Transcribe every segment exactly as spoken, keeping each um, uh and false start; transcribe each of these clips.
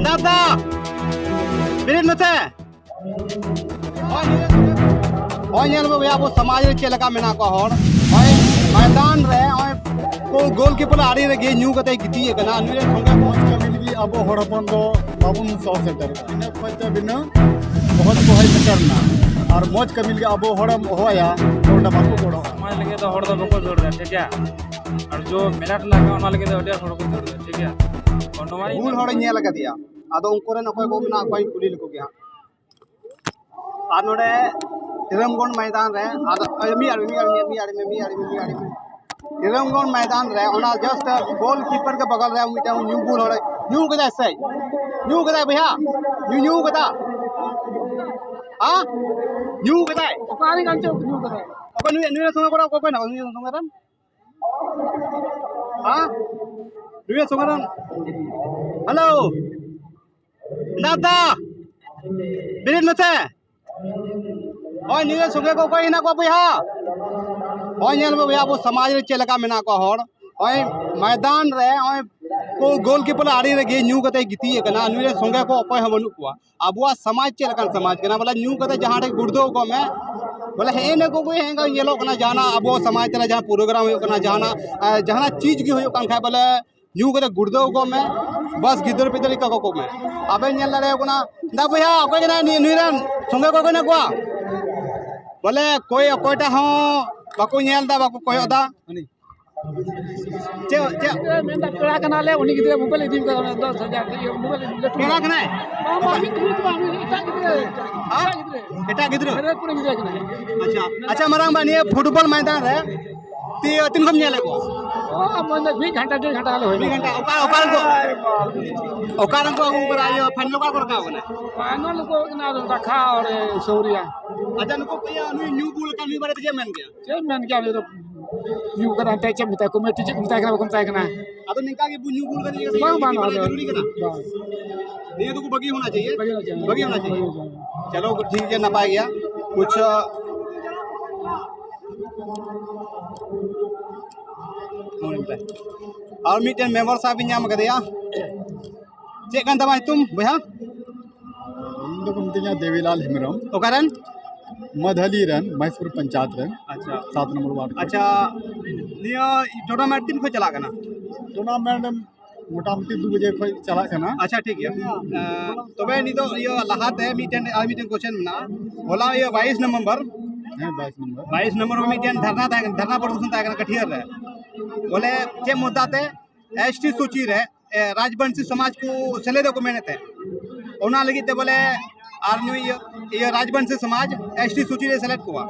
ᱫᱟᱫᱟ, ᱵᱮᱨᱮᱫ ᱢᱮᱥᱮ᱾ ᱦᱚᱸᱜᱼᱚᱭ ᱧᱮᱞ ᱢᱮ ᱵᱚᱭᱦᱟ, ᱟᱵᱚ ᱥᱚᱢᱟᱡᱽ ᱨᱮ ᱪᱮᱫ ᱞᱮᱠᱟ ᱢᱮᱱᱟᱜ ᱠᱚᱣᱟ ᱦᱚᱲ᱾ ᱦᱚᱸᱜᱼᱚᱭ ᱢᱚᱭᱫᱟᱱ ᱨᱮ ᱦᱚᱸᱜᱼᱚᱭ ᱠᱚ ᱜᱳᱞᱠᱤᱯᱟᱨ ᱟᱲᱮ ᱨᱮᱜᱮ ᱧᱩ ᱠᱟᱛᱮ ᱜᱤᱛᱤᱡ ᱟᱠᱟᱱᱟ᱾ ᱱᱩᱭ ᱨᱮᱱ ᱥᱚᱸᱜᱮ ᱢᱚᱡᱽ ᱠᱟᱹᱢᱤ ᱞᱟᱹᱜᱤᱫ ᱟᱵᱚ ᱦᱚᱲ ᱦᱚᱯᱚᱱ ᱫᱚ ᱵᱟᱵᱚᱱ ᱥᱚᱦᱚᱨ ᱥᱮᱴᱮᱨᱚᱜᱼᱟ᱾ ᱵᱤᱱᱟᱹ ᱠᱷᱚᱨᱪᱟ ᱵᱤᱱᱟᱹ ᱵᱚᱦᱚᱛ ᱠᱚ ᱦᱮᱡ ᱥᱮᱴᱮᱨ ᱮᱱᱟ᱾ ᱟᱨ ᱢᱚᱡᱽ ᱠᱟᱹᱢᱤ ᱞᱟᱹᱜᱤᱫ ᱟᱵᱚ ᱦᱚᱲᱮᱢ ᱦᱚᱦᱚᱭᱟ, ᱚᱸᱰᱮ ᱵᱟᱠᱚ ᱜᱚᱲᱚᱜᱼᱟ᱾ ᱥᱚᱢᱟᱡᱽ ᱞᱟᱹᱜᱤᱫ ᱫᱚ ᱦᱚᱲ ᱫᱚ ᱵᱟᱠᱚ ᱫᱟᱹᱲ ᱮᱫᱟ, ᱴᱷᱤᱠ ᱜᱮᱭᱟ? ᱟᱨ ᱡᱚ ᱢᱮᱱᱟᱜ ᱞᱮᱠᱟ ᱚᱱᱟ ᱞᱟᱹᱜᱤᱫ ᱫᱚ ᱟᱹᱰᱤ ᱟᱸᱴ ᱦᱚᱲ ᱠᱚ ᱫᱟᱹᱲ ᱮᱫᱟ, ᱴᱷᱤᱠ ᱜᱮᱭᱟ? ᱛᱚ ᱱᱚᱣᱟ ᱵᱷᱩᱞ ᱦᱚᱲᱤᱧ ᱧᱮᱞ ᱟᱠᱟᱫᱮᱭᱟ᱾ ᱟᱫᱚ ᱩᱱᱠᱩ ᱨᱮᱱ ᱚᱠᱚᱭ ᱠᱚ ᱢᱮᱱᱟᱜ ᱠᱚᱣᱟᱧ ᱠᱩᱞᱤ ᱞᱮᱠᱚ ᱜᱮ ᱦᱟᱸᱜ᱾ ᱟᱨ ᱱᱚᱰᱮ ᱨᱤᱨᱟᱹᱢᱜᱚᱲ ᱢᱚᱭᱫᱟᱱ ᱨᱮ, ᱟᱫᱚ ᱢᱤᱫ ᱟᱲᱮ, ᱢᱤᱫ ᱟᱲᱮ, ᱢᱤᱫ ᱟᱲᱮ, ᱢᱤᱫ ᱟᱲᱮ, ᱢᱤᱫ ᱟᱲᱮ᱾ ᱨᱤᱨᱟᱹᱢᱜᱚᱲ ᱢᱚᱭᱫᱟᱱ ᱨᱮ ᱚᱱᱟ just ᱜᱳᱞᱠᱤᱯᱟᱨ ᱜᱮ ᱵᱟᱜᱟᱞ ᱨᱮ ᱢᱤᱫᱴᱟᱝ ᱧᱩ ᱵᱩᱞ ᱦᱚᱲ ᱧᱩ ᱠᱮᱫᱟᱭ ᱥᱮ? ᱧᱩ ᱠᱮᱫᱟᱭ ᱵᱚᱭᱦᱟ? ᱧᱩ, ᱧᱩ ᱠᱮᱫᱟ? ᱦᱮᱸ? ᱧᱩ ᱠᱮᱫᱟᱭ? ᱚᱠᱟᱨᱮ ᱜᱟᱱᱪᱚ ᱧᱩ ᱠᱮᱫᱟᱭ? ᱚᱠᱚᱭ ᱱᱩᱭ, ᱱᱩᱭ ᱥᱚᱸᱜᱮ ᱠᱚᱲᱟ ᱚᱠᱚᱭ ᱱᱟᱜ ᱱᱩᱭ ᱥᱚᱸᱜᱮ ᱨᱮᱱ? ᱦᱮᱸ? ᱱᱩᱭ ᱥᱚᱸᱜᱮ ᱨᱮᱱ? ᱦᱮᱞᱳ, ᱫᱟᱫᱟ, ᱵᱮᱨᱮᱫ ᱢᱮᱥᱮ᱾ ᱦᱳᱭ, ᱱᱤᱭᱟᱹ ᱥᱚᱸᱜᱮ ᱠᱚ ᱚᱠᱚᱭ ᱦᱮᱱᱟᱜ ᱠᱚᱣᱟ ᱵᱚᱭᱦᱟ? ᱦᱳᱭ, ᱧᱮᱞ ᱢᱮ ᱵᱚᱭᱦᱟ, ᱟᱵᱚ ᱥᱚᱢᱟᱡᱽ ᱨᱮ ᱪᱮᱫ ᱞᱮᱠᱟ ᱢᱮᱱᱟᱜ ᱠᱚᱣᱟ ᱦᱚᱲ᱾ ᱦᱳᱭ, ᱢᱚᱭᱫᱟᱱ ᱨᱮ ᱦᱳᱭ ᱠᱚ ᱜᱳᱞᱠᱤᱯᱟᱨ ᱟᱲᱮ ᱨᱮᱜᱮ ᱧᱩ ᱠᱟᱛᱮ ᱜᱤᱛᱤᱡ ᱟᱠᱟᱱᱟ᱾ ᱱᱩᱭ ᱨᱮᱱ ᱥᱚᱸᱜᱮ ᱠᱚ ᱚᱠᱚᱭ ᱦᱚᱸ ᱵᱟᱹᱱᱩᱜ ᱠᱚᱣᱟ᱾ ᱟᱵᱚᱣᱟᱜ ᱥᱚᱢᱟᱡᱽ ᱪᱮᱫ ᱞᱮᱠᱟᱱ ᱥᱚᱢᱟᱡᱽ ᱠᱟᱱᱟ? ᱵᱚᱞᱮ ᱧᱩ ᱠᱟᱛᱮ ᱡᱟᱦᱟᱸ ᱨᱮ ᱜᱩᱲᱫᱟᱹᱣ ᱠᱚᱜ ᱢᱮ, ᱵᱚᱞᱮ ᱦᱮᱸ ᱤᱱᱟᱹ ᱠᱚᱜᱮ ᱦᱮᱸ ᱧᱮᱞᱚᱜ ᱠᱟᱱᱟ᱾ ᱡᱟᱦᱟᱱᱟᱜ ᱟᱵᱚ ᱥᱚᱢᱟᱡᱽ ᱛᱟᱞᱟ ᱡᱟᱦᱟᱸ ᱯᱨᱳᱜᱨᱟᱢ ᱦᱩᱭᱩᱜ ᱠᱟᱱᱟ, ᱡᱟᱦᱟᱱᱟᱜ, ᱮ, ᱡᱟᱦᱟᱱᱟᱜ ᱪᱤᱡᱽ ᱜᱮ ᱦᱩᱭᱩᱜ ᱠᱟᱱ ᱠᱷᱟᱡ ᱵᱚᱞᱮ ᱧᱩ ᱠᱟᱛᱮ ᱜᱩᱲᱫᱟᱹᱣ ᱠᱚᱜ ᱢᱮ, ᱵᱟᱥ ᱜᱤᱫᱟᱹᱨ ᱯᱤᱫᱟᱹᱨ ᱞᱮᱠᱟ ᱠᱚ ᱠᱚᱜ ᱢᱮ᱾ ᱟᱵᱮᱱ ᱧᱮᱞ ᱫᱟᱲᱮᱭᱟᱠᱚ ᱠᱟᱱᱟ, ᱫᱟ ᱵᱚᱭᱦᱟ ᱚᱠᱚᱭ ᱠᱟᱱᱟᱭ ᱱᱩᱭ, ᱱᱩᱭ ᱨᱮᱱ ᱥᱚᱸᱜᱮ ᱚᱠᱚᱭ ᱠᱚ ᱦᱮᱱᱟᱜ ᱠᱚᱣᱟ? ᱵᱚᱞᱮ ᱚᱠᱚᱭ ᱚᱠᱚᱭᱴᱟᱜ ᱦᱚᱸ ᱵᱟᱠᱚ ᱧᱮᱞ ᱮᱫᱟ, ᱵᱟᱠᱚ ᱠᱚᱭᱚᱜ ᱮᱫᱟ᱾ ᱪᱮᱫ, ᱪᱮᱫ? ᱜᱤᱫᱽᱨᱟᱹ ᱢᱮᱱᱫᱟ ᱯᱮᱲᱟ ᱠᱟᱱᱟᱞᱮ, ᱩᱱᱤ ᱜᱤᱫᱽᱨᱟᱹ ᱢᱳᱵᱟᱭᱤᱞ ᱤᱫᱤ ᱠᱟᱫᱟ, ᱚᱱᱟ ᱫᱚᱥ ᱦᱟᱡᱟᱨ ᱤᱭᱟᱹ ᱢᱳᱵᱟᱭᱤᱞ ᱤᱫᱤ ᱞᱟᱹᱴᱩ ᱯᱮᱲᱟ ᱠᱟᱱᱟᱭ? ᱵᱟᱝ, ᱵᱟᱝ, ᱢᱤᱫ ᱜᱤᱫᱽᱨᱟᱹ ᱫᱚ ᱵᱟᱝ, ᱩᱱᱤ ᱮᱴᱟᱜ ᱜᱤᱫᱽᱨᱟᱹ, ᱦᱮᱸ? ᱮᱴᱟᱜ ᱜᱤᱫᱽᱨᱟᱹ᱾ ᱮᱴᱟᱜ ᱜᱤᱫᱽᱨᱟᱹ? ᱵᱷᱮᱨᱮᱯᱩᱨ ᱜᱤᱫᱽᱨᱟᱹ ᱠᱟᱱᱟᱭ᱾ ᱟᱪᱪᱷᱟ, ᱟᱪᱪᱷᱟ, ᱢᱟᱨᱟᱝ ᱵᱟ, ᱱᱤᱭᱟᱹ ᱯᱷᱩᱴᱵᱚᱞ ᱢᱚᱭᱫᱟᱱ ᱨᱮ ᱛᱤ-, ᱛᱤᱱ ᱠᱷᱚᱱ ᱧᱮᱞᱮᱫ ᱠᱚᱣᱟ? ᱚ, ᱢᱟᱱᱮ ᱢᱤᱫ ᱜᱷᱚᱱᱴᱟ, ᱰᱮᱲ ᱜᱷᱚᱱᱴᱟ ᱦᱚᱞᱮ ᱦᱩᱭᱱᱟ᱾ ᱢᱤᱫ ᱜᱷᱚᱱᱴᱟ? ᱚᱠᱟ, ᱚᱠᱟ ᱨᱮᱱ ᱠᱚ, ᱚᱠᱟ ᱨᱮᱱ ᱠᱚ ᱟᱹᱜᱩ ᱠᱟᱫᱟ? ᱤᱭᱟᱹ, ᱯᱷᱟᱭᱱᱟᱞ ᱚᱠᱟ ᱠᱚ ᱨᱟᱠᱟᱵ ᱠᱟᱱᱟ? ᱯᱷᱟᱭᱱᱟᱞ ᱠᱚ ᱦᱩᱭ ᱠᱟᱱᱟ ᱨᱟᱠᱷᱟ ᱟᱨ ᱥᱟᱹᱣᱨᱤᱭᱟ᱾ ᱟᱪᱪᱷᱟ, ᱱᱩᱠᱩ ᱤᱭᱟᱹ, ᱱᱩᱭ ᱧᱩ ᱵᱩᱞ ᱟᱠᱟᱱ ᱱᱩᱭ ᱵᱟᱨᱮ ᱛᱮ ᱪᱮᱫ ᱮᱢ ᱢᱮᱱ ᱜᱮᱭᱟ? ᱪᱮᱫ ᱮᱢ ᱢᱮᱱ ᱜᱮᱭᱟ, ᱩᱱᱤ ᱫᱚ ᱧᱩ ᱠᱟᱫᱟ, ᱮᱱᱛᱮ ᱪᱮᱫ ᱮᱢ ᱢᱮᱛᱟᱭᱟ? ᱠᱚᱢᱤᱴᱤ ᱪᱮᱫ ᱠᱚ ᱢᱮᱛᱟᱭ ᱠᱟᱱᱟ, ᱵᱟᱠᱚ ᱢᱮᱛᱟᱭ ᱠᱟᱱᱟ᱾ ᱟᱫᱚ ᱱᱤᱝᱠᱟ ᱜᱮ ᱵᱩ-, ᱧᱩ ᱵᱩᱞ ᱠᱟᱛᱮ ᱤᱭᱟᱹ ᱠᱟᱛᱮ ᱵᱟᱝ, ᱵᱟᱝ, ᱵᱟᱝ, ᱡᱟᱹᱨᱩᱲᱤ ᱠᱟᱱᱟ? ᱵᱟᱝ᱾ ᱱᱤᱭᱟᱹ ᱫᱚᱠᱚ ᱵᱟᱹᱜᱤ ᱦᱳᱱᱟ ᱪᱟᱦᱤᱭᱮ᱾ ᱵᱟᱹᱜᱤ ᱦᱳᱱᱟ ᱪᱟᱦᱤᱭᱮ᱾ ᱵᱟᱹᱜᱤ ᱦᱳᱱᱟ ᱪᱟᱦᱤᱭᱮ᱾ ᱵᱟᱹᱜᱤ ᱦᱳᱱᱟ ᱪᱟᱦᱤᱭᱮ᱾ ᱪᱚᱞᱚ, ᱴᱷᱤᱠ ᱜᱮᱭᱟ, ᱱᱟᱯᱟᱭ ᱜᱮᱭᱟ᱾ ᱠᱩᱪ, ᱦᱳᱭ, ᱵᱟᱭ᱾ ᱟᱨ ᱢᱤᱫᱴᱮᱱ ᱢᱮᱢᱵᱟᱨ ᱥᱟᱦᱮᱵ ᱤᱧ ᱧᱟᱢ ᱟᱠᱟᱫᱮᱭᱟ᱾ ᱪᱮᱫ ᱠᱟᱱ ᱛᱟᱢᱟ ᱧᱩᱛᱩᱢ, ᱵᱚᱭᱦᱟ? ᱤᱧ ᱫᱚᱠᱚ ᱢᱤᱛᱟᱹᱧᱟ ᱫᱮᱵᱤᱞᱟᱞ ᱦᱮᱢᱵᱨᱚᱢ᱾ ᱚᱠᱟᱨᱮᱱ? ᱢᱟᱫᱷᱟᱞᱤ ᱨᱮᱱ, ᱢᱚᱦᱮᱥᱯᱩᱨ ᱯᱚᱧᱪᱟᱭᱮᱛ ᱨᱮᱱ᱾ ᱟᱪᱪᱷᱟ᱾ ᱥᱟᱛ ᱱᱚᱢᱵᱚᱨ ᱣᱟᱨᱰ᱾ ᱟᱪᱪᱷᱟ, ᱱᱤᱭᱟᱹ ᱴᱩᱨᱱᱟᱢᱮᱱᱴ ᱛᱤᱱ ᱠᱷᱚᱱ ᱪᱟᱞᱟᱜ ᱠᱟᱱᱟ? ᱴᱩᱨᱱᱟᱢᱮᱱᱴ ᱢᱚᱴᱟᱢᱩᱴᱤ ᱫᱩ ᱵᱟᱡᱮ ᱠᱷᱚᱱ ᱪᱟᱞᱟᱜ ᱠᱟᱱᱟ᱾ ᱟᱪᱪᱷᱟ, ᱴᱷᱤᱠ ᱜᱮᱭᱟ᱾ ᱮᱸ, ᱛᱚᱵᱮ ᱱᱤᱛᱚᱜ ᱤᱭᱟᱹ ᱞᱟᱦᱟᱛᱮ ᱢᱤᱫᱴᱮᱱ, ᱟᱨ ᱢᱤᱫᱴᱮᱱ ᱠᱚᱥᱪᱮᱱ ᱢᱮᱱᱟᱜᱼᱟ᱾ ᱦᱚᱞᱟ ᱤᱭᱟᱹ ᱵᱟᱭᱤᱥ ᱱᱚᱵᱷᱮᱢᱵᱚᱨ, ᱦᱮᱸ, ᱵᱟᱭᱤᱥ ᱱᱚᱢᱵᱚᱨ᱾ ᱵᱟᱭᱤᱥ ᱱᱚᱢᱵᱚᱨ ᱨᱮ ᱢᱤᱫᱴᱮᱱ ᱫᱷᱟᱨᱱᱟ ᱛᱟᱦᱮᱸ ᱠᱟᱱᱟ, ᱫᱷᱟᱨᱱᱟ ᱯᱨᱚᱫᱚᱨᱥᱚᱱ ᱛᱟᱦᱮᱸ ᱠᱟᱱᱟ ᱠᱟᱹᱴᱷᱤᱭᱟᱹᱨ ᱨᱮ᱾ ᱵᱚᱞᱮ ᱪᱮᱫ ᱢᱩᱫᱫᱟ ᱛᱮ ᱮᱥ ᱴᱤ ᱥᱩᱪᱤ ᱨᱮ, ᱮ, ᱨᱟᱡᱽᱵᱚᱝᱥᱤ ᱥᱚᱢᱟᱡᱽ ᱠᱚ ᱥᱮᱞᱮᱫᱚᱜ ᱠᱚ ᱢᱮᱱᱮᱫ ᱛᱟᱦᱮᱸᱫ, ᱚᱱᱟ ᱞᱟᱹᱜᱤᱫ ᱛᱮ ᱵᱚᱞᱮ ᱟᱨ ᱱᱩᱭ ᱤᱭᱟᱹ, ᱤᱭᱟᱹ ᱨᱟᱡᱽᱵᱚᱝᱥᱤ ᱥᱚᱢᱟᱡᱽ ᱮᱥ ᱴᱤ ᱥᱩᱪᱤ ᱨᱮ ᱥᱮᱞᱮᱫ ᱠᱚᱣᱟ,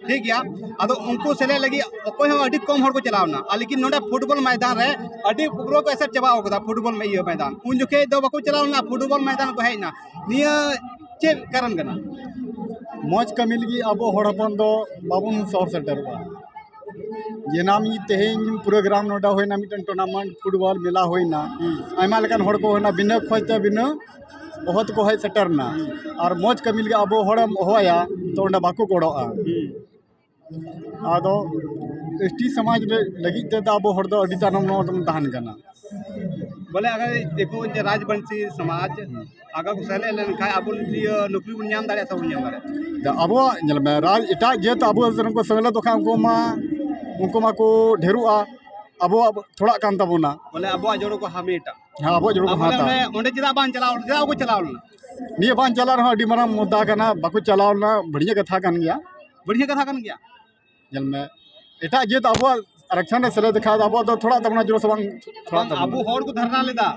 ᱴᱷᱤᱠ ᱜᱮᱭᱟ᱾ ᱟᱫᱚ ᱩᱱᱠᱩ ᱥᱮᱞᱮᱫ ᱞᱟᱹᱜᱤᱫ ᱚᱠᱚᱭ ᱦᱚᱸ ᱟᱹᱰᱤ ᱠᱚᱢ ᱦᱚᱲ ᱠᱚ ᱪᱟᱞᱟᱣ ᱮᱱᱟ, ᱟᱨ ᱞᱮᱠᱤᱱ ᱱᱚᱰᱮ ᱯᱷᱩᱴᱵᱚᱞ ᱢᱚᱭᱫᱟᱱ ᱨᱮ ᱟᱹᱰᱤ ᱯᱩᱨᱟᱹ ᱠᱚ ᱮᱥᱮᱫ ᱪᱟᱵᱟ ᱟᱠᱟᱫᱟ ᱯᱷᱩᱴᱵᱚᱞ ᱤᱭᱟᱹ ᱢᱚᱭᱫᱟᱱ᱾ ᱩᱱ ᱡᱚᱠᱷᱮᱡ ᱫᱚ ᱵᱟᱠᱚ ᱪᱟᱞᱟᱣ ᱞᱮᱱᱟ, ᱯᱷᱩᱴᱵᱚᱞ ᱢᱚᱭᱫᱟᱱ ᱠᱚ ᱦᱮᱡ ᱮᱱᱟ᱾ ᱱᱤᱭᱟᱹ ᱪᱮᱫ ᱠᱟᱨᱚᱱ ᱠᱟᱱᱟ? ᱢᱚᱡᱽ ᱠᱟᱹᱢᱤ ᱞᱟᱹᱜᱤᱫ ᱟᱵᱚ ᱦᱚᱲ ᱦᱚᱯᱚᱱ ᱫᱚ ᱵᱟᱵᱚᱱ ᱥᱚᱦᱚᱨ ᱥᱮᱴᱮᱨᱚᱜᱼᱟ᱾ ᱡᱮᱱᱟᱢ ᱛᱮᱦᱮᱧ ᱯᱨᱳᱜᱨᱟᱢ ᱱᱚᱰᱮ ᱦᱩᱭᱱᱟ, ᱢᱤᱫᱴᱮᱱ ᱴᱩᱨᱱᱟᱢᱮᱱᱴ ᱯᱷᱩᱴᱵᱚᱞ ᱢᱮᱞᱟ ᱦᱩᱭᱱᱟ, ᱦᱩᱸ᱾ ᱟᱭᱢᱟ ᱞᱮᱠᱟᱱ ᱦᱚᱲ ᱠᱚ ᱦᱩᱭᱱᱟ, ᱵᱤᱱᱟᱹ ᱠᱷᱚᱡᱽ ᱛᱮ ᱵᱤᱱᱟᱹ ᱚᱦᱚ ᱛᱮᱠᱚ ᱦᱮᱡ ᱥᱮᱴᱮᱨ ᱮᱱᱟ᱾ ᱦᱩᱸ᱾ ᱟᱨ ᱢᱚᱡᱽ ᱠᱟᱹᱢᱤ ᱞᱟᱹᱜᱤᱫ ᱟᱵᱚ ᱦᱚᱲᱮᱢ ᱦᱚᱦᱚᱣᱟᱭᱟ ᱛᱚ ᱚᱸᱰᱮ ᱵᱟᱠᱚ ᱜᱚᱲᱚᱜᱼᱟ᱾ ᱦᱩᱸ᱾ ᱟᱫᱚ ᱮᱥ ᱴᱤ ᱥᱚᱢᱟᱡᱽ ᱨᱮ ᱞᱟᱹᱜᱤᱫ ᱛᱮᱫᱚ ᱟᱵᱚ ᱦᱚᱲ ᱫᱚ ᱟᱹᱰᱤ ᱛᱟᱭᱱᱚᱢ ᱨᱮᱵᱚᱱ ᱛᱟᱦᱮᱱ ᱠᱟᱱᱟ᱾ ᱵᱚᱞᱮ ᱟᱜᱟᱨ ᱫᱮᱠᱷᱳ ᱡᱮ ᱨᱟᱡᱽᱵᱚᱝᱥᱤ ᱥᱚᱢᱟᱡᱽ ᱦᱩᱸ᱾ ᱟᱜᱟᱨ ᱠᱚ ᱥᱮᱞᱮᱫ ᱞᱮᱱᱠᱷᱟᱱ ᱟᱵᱚ ᱤᱭᱟᱹ ᱱᱚᱠᱨᱤ ᱵᱚᱱ ᱧᱟᱢ ᱫᱟᱲᱮᱭᱟᱜᱼᱟ ᱥᱮ ᱵᱟᱵᱚᱱ ᱧᱟᱢ ᱫᱟᱲᱮᱭᱟᱜᱼᱟ? ᱟᱵᱚᱣᱟᱜ ᱧᱮᱞ ᱢᱮ, ᱨᱟᱡᱽ ᱮᱴᱟᱜ ᱡᱟᱹᱛ ᱟᱵᱚ ᱨᱮᱱ ᱠᱚ ᱥᱮᱞᱮᱫᱚᱜ ᱠᱷᱟᱱ ᱩᱱᱠᱩ ᱢᱟ, ᱩᱱᱠᱩ ᱢᱟᱠᱚ ᱰᱷᱮᱨᱚᱜᱼᱟ, ᱟᱵᱚᱣᱟᱜ ᱛᱷᱚᱲᱟᱜ ᱠᱟᱱ ᱛᱟᱵᱚᱱᱟ᱾ ᱵᱚᱞᱮ ᱟᱵᱚᱣᱟᱜ ᱡᱚᱲᱚ ᱠᱚ ᱦᱟᱢᱮᱴᱟ᱾ ᱦᱮᱸ, ᱟᱵᱚᱣᱟᱜ ᱡᱚᱲᱚ ᱠᱚ ᱟᱵᱚ ᱦᱟᱛᱟᱣᱟ᱾ ᱚᱸᱰᱮ, ᱚᱸᱰᱮ ᱪᱮᱫᱟᱜ ᱵᱟᱝ ᱪᱟᱞᱟᱣ, ᱪᱮᱫᱟᱜ ᱵᱟᱠᱚ ᱪᱟᱞᱟᱣ ᱞᱮᱱᱟ? ᱱᱤᱭᱟᱹ ᱵᱟᱝ ᱪᱟᱞᱟᱜ ᱨᱮᱦᱚᱸ ᱟᱹᱰᱤ ᱢᱟᱨᱟᱝ ᱢᱩᱫᱽᱫᱟ ᱠᱟᱱᱟ, ᱵᱟᱠᱚ ᱪᱟᱞᱟᱣ ᱞᱮᱱᱟ, ᱵᱟᱹᱲᱤᱡ ᱠᱟᱛᱷᱟ ᱠᱟᱱ ᱜᱮᱭᱟ᱾ ᱵᱟᱹᱲᱤᱡ ᱠᱟᱛᱷᱟ ᱠᱟᱱ ᱜᱮᱭᱟ᱾ ᱧᱮᱞ ᱢᱮ, ᱮᱴᱟᱜ ᱡᱟᱹᱛ ᱟᱵᱚᱣᱟᱜ ᱟᱨᱚᱠᱥᱚᱱ ᱨᱮ ᱥᱮᱞᱮᱫ ᱠᱷᱟᱡ ᱫᱚ ᱟᱵᱚᱣᱟᱜ ᱫᱚ ᱛᱷᱚᱲᱟ ᱛᱟᱵᱚᱱᱟ ᱡᱚᱲᱚ ᱥᱮ ᱵᱟᱝ? ᱛᱷᱚᱲᱟ ᱵᱟᱝ, ᱛᱟᱵᱚᱱᱟ᱾ ᱟᱵᱚ ᱦᱚᱲ ᱠᱚ ᱫᱷᱟᱨᱱᱟ ᱞᱮᱫᱟ,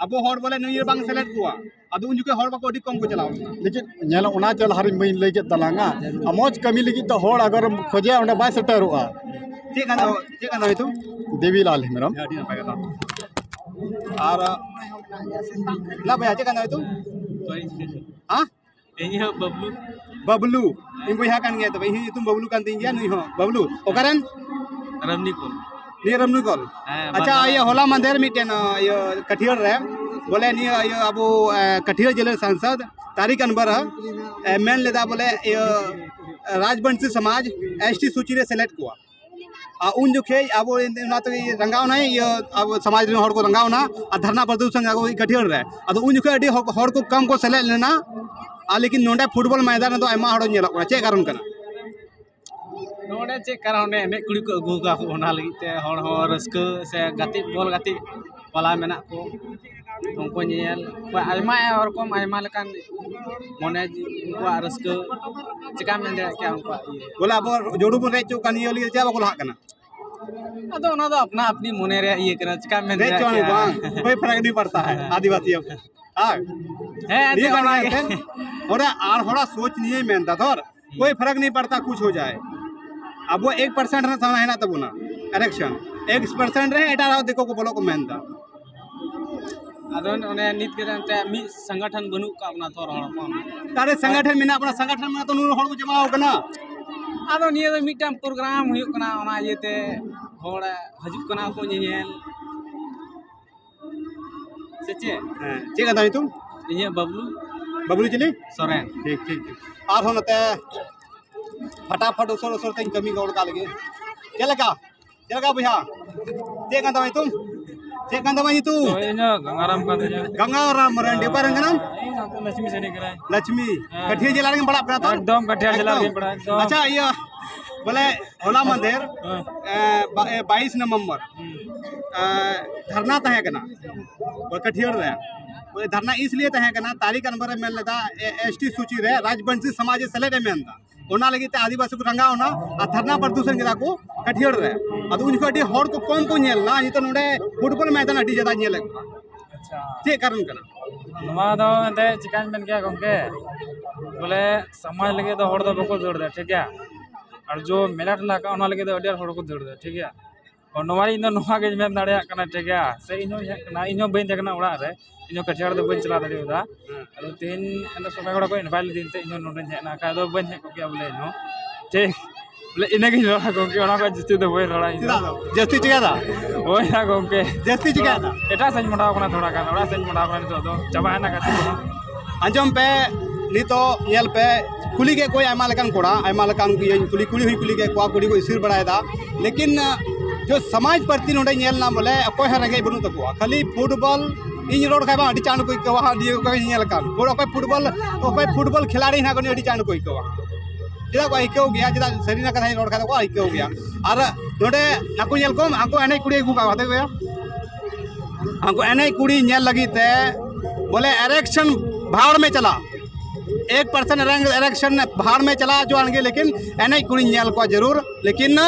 ᱟᱵᱚ ᱦᱚᱲ ᱵᱚᱞᱮ ᱱᱩᱭ ᱵᱟᱝ ᱥᱮᱞᱮᱫ ᱠᱚᱣᱟ, ᱟᱫᱚ ᱩᱱ ᱡᱚᱠᱷᱮᱡ ᱦᱚᱲ ᱵᱟᱠᱚ ᱟᱹᱰᱤ ᱠᱚᱢ ᱠᱚ ᱪᱟᱞᱟᱣ ᱞᱮᱱᱟ᱾ ᱞᱮᱠᱤᱱ ᱧᱮᱞ ᱚᱱᱟ ᱪᱮ ᱞᱟᱦᱟ ᱨᱮᱧ ᱵᱟᱹᱧ ᱞᱟᱹᱭ ᱠᱮᱫ ᱛᱟᱞᱟᱝᱟ, ᱟᱨ ᱢᱚᱡᱽ ᱠᱟᱹᱢᱤ ᱞᱟᱹᱜᱤᱫ ᱛᱮ ᱦᱚᱲ ᱟᱜᱟᱨ ᱮᱢ ᱠᱷᱚᱡᱮᱭᱟ ᱚᱸᱰᱮ ᱵᱟᱭ ᱥᱮᱴᱮᱨᱚᱜᱼᱟ᱾ ᱪᱮᱫ ᱠᱟᱱ ᱛᱟᱢ, ᱪᱮᱫ ᱠᱟᱱ ᱛᱟᱢ ᱧᱩᱛᱩᱢ? ᱫᱮᱵᱤᱞᱟᱞ ᱦᱮᱢᱵᱨᱚᱢ᱾ ᱦᱮᱸ, ᱟᱹᱰᱤ ᱱᱟᱯᱟᱭ ᱠᱟᱛᱷᱟ᱾ ᱟᱨ ᱞᱟ ᱵᱚᱭᱦᱟ, ᱪᱮᱫ ᱠᱟᱱ ᱛᱟᱢ ᱧᱩᱛᱩᱢ? ᱦᱮᱸ? ᱤᱧ ᱦᱚᱸ ᱵᱟᱵᱞᱩ᱾ ᱵᱟᱵᱞᱩ, ᱤᱧ ᱵᱚᱭᱦᱟ ᱠᱟᱱ ᱜᱮᱭᱟ, ᱛᱚᱵᱮ ᱤᱧ ᱦᱚᱸ ᱧᱩᱛᱩᱢ ᱵᱟᱵᱞᱩ ᱠᱟᱱ ᱛᱤᱧ ᱜᱮᱭᱟ᱾ ᱱᱩᱭ ᱦᱚᱸ ᱵᱟᱵᱞᱩ, ᱚᱠᱟᱨᱮᱱ? ᱨᱟᱢᱱᱤᱠᱚᱞ᱾ ᱱᱤᱭᱟᱹ ᱨᱟᱢᱱᱤᱠᱚᱞ᱾ ᱦᱮᱸ, ᱟᱪᱪᱷᱟ, ᱵᱟᱨᱫᱟᱞᱟ᱾ ᱤᱭᱟᱹ ᱦᱚᱞᱟ ᱢᱟᱫᱷᱮᱨ ᱢᱤᱫᱴᱮᱱ, ᱤᱭᱟᱹ ᱠᱟᱴᱷᱤᱭᱟᱹᱲ ᱨᱮ ᱵᱚᱞᱮ ᱱᱤᱭᱟᱹ, ᱤᱭᱟᱹ ᱟᱵᱚ, ᱮ, ᱠᱟᱴᱷᱤᱭᱟᱹᱲ ᱡᱮᱞᱟ ᱨᱮᱱ ᱥᱟᱝᱥᱚᱫ ᱛᱟᱨᱤᱠ ᱟᱱᱵᱟᱨ, ᱮ, ᱢᱮᱱ ᱞᱮᱫᱟ ᱵᱚᱞᱮ, ᱤᱭᱟᱹ ᱨᱟᱡᱽᱵᱚᱝᱥᱤ ᱥᱚᱢᱟᱡᱽ ᱮᱥ ᱴᱤ ᱥᱩᱪᱤ ᱨᱮ ᱥᱮᱞᱮᱫ ᱠᱚᱣᱟ᱾ ᱟᱨ ᱩᱱ ᱡᱚᱠᱷᱮᱡ ᱟᱵᱚ ᱚᱱᱟ ᱛᱮᱜᱮ ᱨᱟᱸᱜᱟᱣ ᱮᱱᱟᱭ, ᱤᱭᱟᱹ, ᱟᱵᱚ ᱥᱚᱢᱟᱡᱽ ᱨᱮᱱ ᱦᱚᱲ ᱠᱚ ᱨᱟᱸᱜᱟᱣ ᱮᱱᱟ ᱟᱨ ᱫᱷᱟᱨᱱᱟ ᱯᱨᱚᱫᱚᱨᱥᱚᱱ ᱟᱠᱚ ᱠᱟᱹᱴᱷᱤᱭᱟᱹᱲ ᱨᱮ᱾ ᱟᱫᱚ ᱩᱱ ᱡᱚᱠᱷᱮᱡ ᱟᱹᱰᱤ ᱦᱚᱲ, ᱦᱚᱲ ᱠᱚ ᱠᱚᱢ ᱠᱚ ᱥᱮᱞᱮᱫ ᱞᱮᱱᱟ᱾ ᱟᱨ ᱞᱮᱠᱤᱱ ᱱᱚᱰᱮ ᱯᱷᱩᱴᱵᱚᱞ ᱢᱚᱭᱫᱟᱱ ᱨᱮᱫᱚ ᱟᱭᱢᱟ ᱦᱚᱲ ᱧᱮᱞᱚᱜ ᱠᱟᱱᱟ᱾ ᱪᱮᱫ ᱠᱟᱨᱚᱱ ᱠᱟᱱᱟ? ᱱᱚᱰᱮ ᱪᱮᱫ ᱠᱟᱨᱚᱱ, ᱚᱸᱰᱮ ᱮᱱᱮᱡ ᱠᱩᱲᱤ ᱠᱚ ᱟᱹᱜᱩ ᱟᱠᱟᱫ ᱠᱚ, ᱚᱱᱟ ᱞᱟᱹᱜᱤᱫ ᱛᱮ ᱦᱚᱲ ᱦᱚᱸ ᱨᱟᱹᱥᱠᱟᱹ ᱥᱮ ᱜᱟᱛᱮᱜ, ᱵᱚᱞ ᱜᱟᱛᱮᱜ ᱵᱟᱞᱟ ᱢᱮᱱᱟᱜ ᱠᱚ, ᱩᱱᱠᱩ ᱧᱮᱧᱮᱞ ᱠᱚ ᱟᱭᱢᱟ ᱨᱚᱠᱚᱢ, ᱟᱭᱢᱟ ᱞᱮᱠᱟᱱ ᱢᱚᱱᱮ ᱡᱤᱣᱤ ᱩᱱᱠᱩᱣᱟᱜ ᱨᱟᱹᱥᱠᱟᱹ, ᱪᱮᱠᱟᱢ ᱢᱮᱱ ᱫᱟᱲᱮᱭᱟᱜ ᱠᱮᱭᱟ ᱩᱱᱠᱩᱣᱟᱜ ᱤᱭᱟᱹ᱾ ᱵᱚᱞᱮ ᱟᱵᱚ ᱡᱳᱲᱩ ᱵᱚᱱ ᱨᱮᱡ ᱦᱚᱪᱚᱜ ᱠᱟᱱ ᱤᱭᱟᱹ ᱞᱟᱹᱜᱤᱫ ᱪᱮᱫᱟᱜ ᱵᱟᱠᱚ ᱞᱟᱦᱟᱜ ᱠᱟᱱᱟ? ᱟᱫᱚ ᱚᱱᱟ ᱫᱚ ᱟᱯᱱᱟ ᱟᱯᱱᱤ ᱢᱚᱱᱮ ᱨᱮᱭᱟᱜ ᱤᱭᱟᱹ ᱠᱟᱱᱟ, ᱪᱮᱠᱟᱢ ᱢᱮᱱ ᱨᱮᱡ ᱫᱟᱲᱮᱭᱟᱜ ᱦᱚᱪᱚᱣᱟᱱ ᱠᱮᱭᱟ? ᱵᱟᱝ, ᱠᱳᱭ ᱯᱷᱟᱨᱟᱠ ᱱᱤ ᱯᱟᱲᱛᱟ ᱦᱟᱭ, ᱦᱮᱸ᱾ ᱟᱹᱫᱤᱵᱟᱹᱥᱤ ᱦᱚᱸ᱾ ᱦᱮᱸ᱾ ᱦᱮᱸ, ᱱᱤᱭᱟᱹ ᱮᱱᱛᱮᱫ ᱠᱟᱱᱟ ᱚᱱᱟ ᱜᱮ᱾ ᱮᱱᱛᱮᱫ, ᱚᱸᱰᱮ ᱟᱨ ᱦᱚᱲᱟᱜ ᱥᱳᱪ ᱱᱤᱭᱮ ᱢᱮᱱᱫᱟ, ᱫᱷᱚᱨ, ᱠᱳᱭ ᱯᱷᱟᱨᱟᱠ ᱱᱤ ᱯᱟᱲᱛᱟ ᱠᱩᱪ ᱦᱳ ᱡᱟᱭ, ᱟᱵᱚ ᱮᱠ ᱯᱟᱨᱥᱮᱱᱴ ᱨᱮ ᱥᱟᱱᱟ ᱦᱮᱱᱟᱜ ᱛᱟᱵᱚᱱᱟ, ᱠᱟᱨᱮᱠᱥᱚᱱ, ᱮᱠ ᱯᱟᱨᱥᱮᱱᱴ ᱨᱮ ᱮᱴᱟᱜ ᱦᱚᱲ ᱫᱤᱠᱩ ᱠᱚ ᱵᱚᱞᱚ ᱠᱚ ᱢᱮᱱᱫᱟ᱾ ᱟᱫᱚ ᱚᱱᱮ ᱱᱤᱛ ᱠᱟᱛᱮ ᱮᱱᱛᱮ ᱢᱤᱫ ᱥᱚᱝᱜᱚᱴᱷᱚᱱ ᱵᱟᱹᱱᱩᱜ ᱠᱟᱜ ᱵᱚᱱᱟ ᱛᱚ, ᱦᱚᱲ ᱦᱚᱯᱚᱱ᱾ ᱛᱟᱦᱞᱮ ᱥᱚᱝᱜᱚᱴᱷᱚᱱ ᱢᱮᱱᱟᱜ ᱵᱚᱱᱟ, ᱥᱚᱝᱜᱚᱴᱷᱚᱱ ᱢᱮᱱᱟᱜ ᱛᱚ ᱱᱩᱱᱟᱹᱜ ᱦᱚᱲ ᱠᱚ ᱡᱚᱢᱟ ᱟᱠᱟᱱᱟ᱾ ᱟᱫᱚ ᱱᱤᱭᱟᱹ ᱫᱚ ᱢᱤᱫᱴᱟᱝ ᱯᱨᱳᱜᱨᱟᱢ ᱦᱩᱭᱩᱜ ᱠᱟᱱᱟ, ᱚᱱᱟ ᱤᱭᱟᱹᱛᱮ ᱦᱚᱲ ᱦᱤᱡᱩᱜ ᱠᱟᱱᱟ ᱠᱚ ᱧᱮᱧᱮᱞ᱾ ᱥᱮ ᱪᱮᱫ? ᱦᱮᱸ, ᱪᱮᱫ ᱠᱟᱱ ᱛᱟᱢ ᱧᱩᱛᱩᱢ? ᱤᱧᱟᱹᱜ ᱵᱟᱵᱞᱩ᱾ ᱵᱟᱵᱞᱩ ᱪᱤᱞᱤ? ᱥᱚᱨᱮᱱ᱾ ᱴᱷᱤᱠ, ᱴᱷᱤᱠ, ᱴᱷᱤᱠ᱾ ᱟᱨᱦᱚᱸ ᱱᱚᱛᱮ ᱯᱷᱟᱴᱟᱯᱷᱟᱴ ᱩᱥᱟᱹᱨ ᱩᱥᱟᱹᱨ ᱛᱮᱧ ᱠᱟᱹᱢᱤ ᱜᱚᱫ ᱠᱟᱜ ᱞᱮᱜᱮ᱾ ᱪᱮᱫ ᱞᱮᱠᱟ? ᱪᱮᱫ ᱞᱮᱠᱟ ᱵᱚᱭᱦᱟ? ᱪᱮᱫ ᱠᱟᱱ ᱛᱟᱢᱟ ᱧᱩᱛᱩᱢ? ᱪᱮᱫ ᱠᱟᱱ ᱛᱟᱢᱟ ᱧᱩᱛᱩᱢ? ᱛᱚ, ᱤᱧᱟᱹᱜ ᱜᱟᱝᱜᱟᱨᱟᱢ ᱠᱟᱱ ᱛᱤᱧᱟᱹ᱾ ᱜᱟᱝᱜᱟᱨᱟᱢ ᱢᱟᱨᱟᱱᱰᱤ, ᱚᱠᱟ ᱨᱮᱱ ᱠᱟᱱᱟᱢ? ᱤᱧ ᱱᱚᱛᱮ ᱞᱚᱪᱷᱢᱤ ᱥᱮᱱᱤᱡ ᱠᱟᱱᱟᱭ᱾ ᱞᱚᱪᱷᱢᱤ᱾ ᱦᱮᱸ᱾ ᱠᱟᱹᱴᱷᱤᱭᱟᱹ ᱡᱮᱞᱟ ᱨᱮᱜᱮᱢ ᱯᱟᱲᱟᱜ ᱠᱟᱱᱟ ᱛᱚ? ᱮᱠᱫᱚᱢ ᱠᱟᱹᱴᱷᱤᱭᱟᱹ ᱡᱮᱞᱟ ᱮᱠᱫᱚᱢ᱾ ᱨᱮᱜᱮᱧ ᱯᱟᱲᱟᱜ, ᱮᱠᱫᱚᱢ᱾ ᱟᱪᱪᱷᱟ, ᱤᱭᱟᱹ, ᱵᱚᱞᱮ ᱦᱚᱞᱟ ᱢᱟᱫᱷᱮᱨ, ᱦᱮᱸ᱾ ᱮ, ᱵᱟ-, ᱮ, ᱵᱟᱭᱤᱥ ᱱᱚᱵᱷᱮᱢᱵᱚᱨ, ᱦᱩᱸ᱾ ᱮ, ᱫᱷᱟᱨᱱᱟ ᱛᱟᱦᱮᱸ ᱠᱟᱱᱟ, ᱦᱩᱸ᱾ ᱠᱟᱹᱴᱷᱤᱭᱟᱹᱲ ᱨᱮ᱾ ᱵᱚᱞᱮ ᱫᱷᱟᱨᱱᱟ ᱤᱥᱞᱤᱭᱮ ᱛᱟᱦᱮᱸ ᱠᱟᱱᱟ, ᱛᱟᱨᱤᱠ ᱟᱱᱵᱟᱨ ᱮ ᱢᱮᱱ ᱞᱮᱫᱟ, ᱮ, ᱮᱥ ᱴᱤ ᱥᱩᱪᱤ ᱨᱮ ᱨᱟᱡᱽᱵᱚᱝᱥᱤ ᱥᱚᱢᱟᱡᱽ ᱮ ᱥᱮᱞᱮᱫ ᱮ ᱢᱮᱱ ᱮᱫᱟ᱾ ᱚᱱᱟ ᱞᱟᱹᱜᱤᱫ ᱛᱮ ᱟᱹᱫᱤᱵᱟᱹᱥᱤ ᱠᱚ ᱨᱟᱸᱜᱟᱣ ᱮᱱᱟ ᱟᱨ ᱫᱷᱟᱨᱱᱟ ᱯᱨᱚᱫᱚᱨᱥᱚᱱ ᱠᱮᱫᱟ ᱠᱚ ᱠᱟᱹᱴᱷᱤᱭᱟᱹᱲ ᱨᱮ᱾ ᱟᱫᱚ ᱩᱱ ᱡᱚᱠᱷᱚᱱ ᱟᱹᱰᱤ ᱦᱚᱲ ᱠᱚ ᱠᱚᱢ ᱠᱚ ᱧᱮᱞ ᱮᱱᱟ, ᱱᱤᱛᱚᱜ ᱱᱚᱰᱮ ᱯᱷᱩᱴᱵᱚᱞ ᱢᱚᱭᱫᱟᱱ ᱟᱹᱰᱤ ᱡᱟᱫᱟ ᱧᱮᱞᱮᱫ ᱠᱚᱣᱟ᱾ ᱟᱪᱪᱷᱟ᱾ ᱪᱮᱫ ᱠᱟᱨᱚᱱ ᱠᱟᱱᱟ? ᱱᱚᱣᱟ ᱫᱚ ᱮᱱᱛᱮᱫ ᱪᱤᱠᱟᱹᱧ ᱢᱮᱱ ᱠᱮᱭᱟ ᱜᱚᱢᱠᱮ, ᱵᱚᱞᱮ ᱥᱚᱢᱟᱡᱽ ᱞᱟᱹᱜᱤᱫ ᱫᱚ ᱦᱚᱲ ᱫᱚ ᱵᱟᱠᱚ ᱫᱟᱹᱲ ᱮᱫᱟ, ᱴᱷᱤᱠ ᱜᱮᱭᱟ? ᱟᱨ ᱡᱚ ᱢᱮᱞᱟ ᱴᱷᱮᱞᱟ ᱠᱟᱜ, ᱚᱱᱟ ᱞᱟᱹᱜᱤᱫ ᱫᱚ ᱟᱹᱰᱤ ᱟᱸᱴ ᱦᱚᱲ ᱠᱚ ᱫᱟᱹᱲ ᱮᱫᱟ, ᱴᱷᱤᱠ ᱜᱮᱭᱟ? ᱚ, ᱱᱚᱣᱟ ᱤᱧ ᱫᱚ ᱱᱚᱣᱟ ᱜᱤᱧ ᱢᱮᱱ ᱫᱟᱲᱮᱭᱟᱜ ᱠᱟᱱᱟ, ᱴᱷᱤᱠ ᱜᱮᱭᱟ? ᱥᱮ ᱤᱧ ᱦᱚᱸᱧ ᱦᱮᱡ ᱠᱟᱱᱟ, ᱤᱧ ᱦᱚᱸ ᱵᱟᱹᱧ ᱛᱟᱦᱮᱸ ᱠᱟᱱᱟ ᱚᱲᱟᱜ ᱨᱮ, ᱤᱧ ᱦᱚᱸ ᱠᱟᱹᱴᱷᱤᱭᱟᱹᱲ ᱫᱚ ᱵᱟᱹᱧ ᱪᱟᱞᱟᱣ ᱫᱟᱲᱮᱭᱟᱫᱟ᱾ ᱦᱮᱸ᱾ ᱟᱫᱚ ᱛᱮᱦᱮᱧ ᱮᱱᱛᱮ ᱥᱚᱸᱜᱮ ᱠᱚᱲᱟ ᱠᱚ invite ᱞᱤᱫᱤᱧ ᱛᱮ ᱤᱧ ᱦᱚᱸ ᱱᱚᱰᱮᱧ ᱦᱮᱡ ᱮᱱᱟ, ᱵᱟᱠᱷᱟᱡ ᱫᱚ ᱵᱟᱹᱧ ᱦᱮᱡ ᱠᱚᱜ ᱠᱮᱭᱟ ᱵᱚᱞᱮ ᱤᱧ ᱦᱚᱸ᱾ ᱴᱷᱤᱠ, ᱵᱚᱞᱮ ᱤᱱᱟᱹᱜᱤᱧ ᱨᱚᱲᱟ ᱜᱚᱢᱠᱮ, ᱚᱱᱟ ᱠᱷᱚᱡ ᱡᱟᱹᱥᱛᱤ ᱫᱚ ᱵᱟᱹᱧ ᱨᱚᱲᱟ ᱤᱧ ᱫᱚ᱾ ᱪᱮᱫᱟᱜ ᱫᱚ? ᱡᱟᱹᱥᱛᱤ ᱪᱤᱠᱟᱹᱭᱮᱫᱟ? ᱦᱳᱭ ᱦᱟᱸᱜ ᱜᱚᱢᱠᱮ᱾ ᱡᱟᱹᱥᱛᱤ ᱪᱤᱠᱟᱹᱭᱮᱫᱟ? ᱮᱴᱟᱜ ᱥᱮᱫ ᱤᱧ ᱢᱚᱦᱰᱟᱣ ᱠᱟᱱᱟ ᱛᱷᱚᱲᱟ ᱜᱟᱱ, ᱚᱲᱟᱜ ᱥᱮᱫ ᱤᱧ ᱢᱚᱦᱰᱟᱣ ᱠᱟᱱᱟ ᱱᱤᱛᱚᱜ ᱫᱚ, ᱪᱟᱵᱟᱭᱮᱱᱟ ᱜᱟᱛᱮ ᱠᱚᱦᱚᱸ᱾ ᱟᱸᱡᱚᱢ ᱯᱮ, ᱱᱤᱛᱚᱜ ᱧᱮᱞ ᱯᱮ, ᱠᱩᱞᱤ ᱠᱮᱫ ᱠᱚᱣᱟᱧ ᱟᱭᱢᱟ ᱞᱮᱠᱟᱱ ᱠᱚᱲᱟ, ᱟᱭᱢᱟ ᱞᱮᱠᱟᱱ ᱤᱭᱟᱹᱧ ᱠᱩᱞᱤ, ᱠᱩᱲᱤ ᱦᱚᱸᱧ ᱠᱩᱞᱤ ᱠᱮᱫ ᱠᱚᱣᱟ, ᱠᱩᱲᱤ ᱠᱚ ᱤᱥᱤᱨ ᱵᱟᱲᱟᱭᱮᱫᱟ᱾ ᱞᱮᱠᱤᱱ ᱡᱚ ᱥᱚᱢᱟᱡᱽ ᱯᱨᱚᱛᱤ ᱱᱚᱰᱮ ᱧᱮᱞ ᱧᱟᱢ ᱵᱚᱞᱮ ᱚᱠᱚᱭ ᱦᱚᱸ ᱨᱮᱸᱜᱮᱡ ᱵᱟᱹᱱᱩᱜ ᱛᱟᱠᱚᱣᱟ, ᱠᱷᱟᱹᱞᱤ ᱯᱷᱩᱴᱵᱚᱞ᱾ ᱤᱧ ᱨᱚᱲ ᱠᱷᱟᱡ ᱵᱟᱝ ᱟᱹᱰᱤ ᱪᱟᱬ ᱠᱚ ᱟᱹᱭᱠᱟᱹᱣᱟ, ᱦᱟᱸᱜ ᱱᱤᱭᱟᱹ ᱠᱚ ᱧᱮᱞ ᱟᱠᱟᱫ ᱚᱠᱚᱭ ᱯᱷᱩᱴᱵᱚᱞ, ᱚᱠᱚᱭ ᱯᱷᱩᱴᱵᱚᱞ ᱠᱷᱤᱞᱟᱲᱤ ᱦᱮᱱᱟᱜ ᱠᱚ ᱩᱱᱤ ᱟᱹᱰᱤ ᱪᱟᱬ ᱠᱚ ᱟᱹᱭᱠᱟᱹᱣᱟ᱾ ᱪᱮᱫᱟᱜ ᱠᱚ ᱟᱹᱭᱠᱟᱹᱣ ᱜᱮᱭᱟ? ᱪᱮᱫᱟᱜ ᱥᱟᱹᱨᱤᱱᱟᱜ ᱠᱟᱛᱷᱟᱧ ᱨᱚᱲ ᱠᱷᱟᱡ ᱫᱚᱠᱚ ᱟᱹᱭᱠᱟᱹᱣ ᱜᱮᱭᱟ᱾ ᱟᱨ ᱱᱚᱰᱮ ᱱᱟᱠᱚ ᱧᱮᱞ ᱠᱚᱢ, ᱟᱠᱚ ᱮᱱᱮᱡ ᱠᱩᱲᱤ ᱟᱹᱜᱩ ᱠᱟᱜ ᱠᱚᱣᱟ, ᱦᱟᱛᱮ ᱠᱚᱭᱟ᱾ ᱟᱠᱚ ᱮᱱᱮᱡ ᱠᱩᱲᱤ ᱧᱮᱞ ᱞᱟᱹᱜᱤᱫ ᱛᱮ ᱵᱚᱞᱮ ᱮᱨᱮᱠᱥᱚᱱ ᱵᱷᱟᱲ ᱢᱮ ᱪᱟᱞᱟᱜ, ᱮᱠ ᱯᱟᱨᱥᱮᱱᱴ ᱮᱨᱮᱠᱥᱚᱱ ᱵᱷᱟᱲ ᱢᱮ ᱪᱟᱞᱟᱜ ᱦᱚᱪᱚᱣᱟᱱ ᱜᱮ, ᱞᱮᱠᱤᱱ ᱮᱱᱮᱡ ᱠᱩᱲᱤ ᱧᱮᱞ ᱠᱚᱣᱟ ᱡᱟᱹᱨᱩᱲ᱾ ᱞᱮᱠᱤᱱ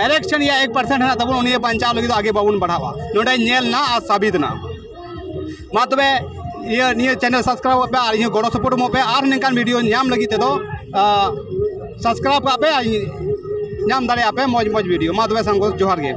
ᱮᱨᱮᱠᱥᱚᱱ ᱭᱟ ᱮᱠ ᱯᱟᱨᱥᱮᱱᱴ ᱦᱮᱱᱟᱜ ᱛᱟᱵᱚᱱ, ᱩᱱᱤ ᱵᱟᱧᱪᱟᱣ ᱞᱟᱹᱜᱤᱫ ᱫᱚ ᱟᱜᱮ ᱵᱟᱵᱚᱱ ᱵᱟᱲᱦᱟᱣᱟ᱾ ᱱᱚᱰᱮ ᱧᱮᱞ ᱱᱟ ᱟᱨ ᱥᱟᱵᱤᱛ ᱱᱟ᱾ ᱢᱟ ᱛᱚᱵᱮ ᱤᱭᱟᱹ ᱱᱤᱭᱟᱹ ᱪᱮᱱᱮᱞ ᱥᱟᱵᱥᱠᱨᱟᱭᱤᱵ ᱯᱮ ᱟᱨ ᱤᱧ ᱦᱚᱸ ᱜᱚᱲᱚ ᱥᱚᱯᱚᱨᱴ ᱮᱢᱚᱜ ᱯᱮ᱾ ᱟᱨ ᱱᱤᱝᱠᱟᱱ ᱵᱷᱤᱰᱤᱭᱳ ᱧᱟᱢ ᱞᱟᱹᱜᱤᱫ ᱛᱮᱫᱚ ᱥᱟᱵᱥᱠᱨᱟᱭᱤᱵ ᱠᱟᱜ ᱯᱮ, ᱟᱨ ᱧᱟᱢ ᱫᱟᱲᱮᱭᱟᱜᱼᱟ ᱯᱮ ᱢᱚᱡᱽ ᱢᱚᱡᱽ ᱵᱷᱤᱰᱤᱭᱳ᱾ ᱢᱟ ᱛᱚᱵᱮ ᱥᱟᱱᱟᱢ ᱠᱚ ᱡᱚᱦᱟᱨ ᱜᱮ᱾